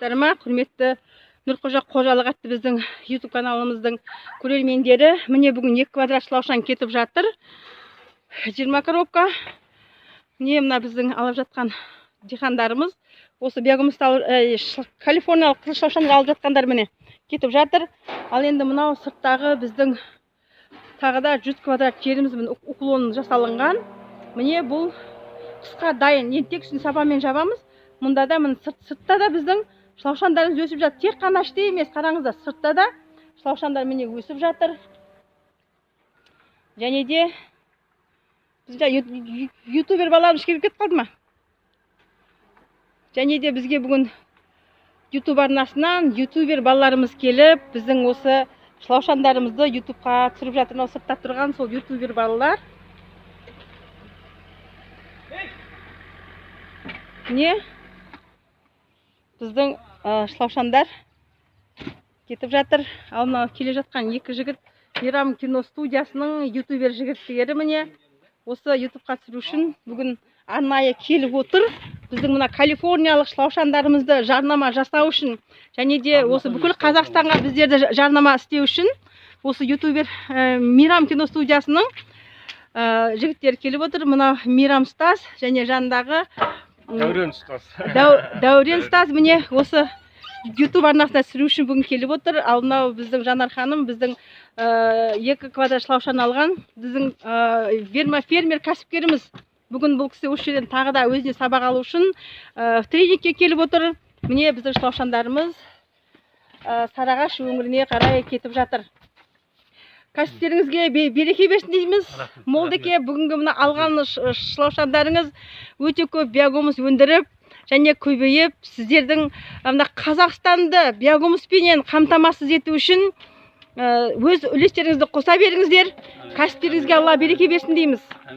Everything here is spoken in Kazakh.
Саламатсыздар ма, құрметті Нұрқожа қожалық атты біздің YouTube каналымыздың көрермендері. Міне, бүгін 2 квадрат шылаушан кетіп жатыр. 20 коробка. Міне, мына біздің алып жатқан диқандарымыз. Осы биогумусты калифорниялық қызыл шылаушанды алып жатқандар, міне, кетіп жатыр. Ал енді мынау сырттағы біздің тағы да 100 квадрат жеріміз, міне, уклон жасалынған. Міне, бұл қысқа дайын. Енді тек үстін сабанмен жабамыз. Мұнда да, міне, сыртта да біздің шылаушандарымыз өсіп жатыр. Тек қана іште емес, қараңыздар, сыртта да шылаушандар, міне, өсіп жатыр. Және де біздің ютубер балаларымыз келіп кетіп қалды ма? Және де бізге бүгін YouTube арнасынан ютубер балаларымыз келіп, біздің осы шылаушандарымызды ютубқа түсіріп жатыр. Мынау сыртта тұрған сол ютубер балалар. Міне, біздің шылаушандар кетіп жатыр. Ал мынау келе жатқан екі жігіт Мейрам киностудиясының ютубер жігіттері, міне, осы ютубқа түсіру үшін бүгін арнайы келіп отыр. Біздің мына калифорниялық шылаушандарымызды жарнама жасау үшін және де осы бүкіл Қазақстанға біздерді жарнама істеу үшін осы ютубер Мейрам киностудиясының жігіттері келіп отыр. Мынау Мейрам ұстаз және жанындағы Дәурен ұстаз. Дәурен ұстаз, міне, осы YouTube арнасына түсіру үшін бүгін келіп отыр. Ал мынау біздің Жанар ханым, біздің 2 квадрат шылаушан алған біздің фермер кәсіпкеріміз. Бүгін бұл кісі осы жерден тағы да өзіне сабақ алу үшін тренингке келіп отыр. Міне, біздің шылаушандарымыз Сарыағаш өңіріне қарай кетіп жатыр. Кәсіптеріңізге береке берсін дейміз. Молдеке, бүгінгі мына алған шылаушандарыңыз өте көп биогумус өндіріп және көбейіп, сіздердің мына Қазақстанды биогумуспенен қамтамасыз ету үшін өз үлестеріңізді қоса беріңіздер. Кәсіптеріңізге Алла береке берсін дейміз.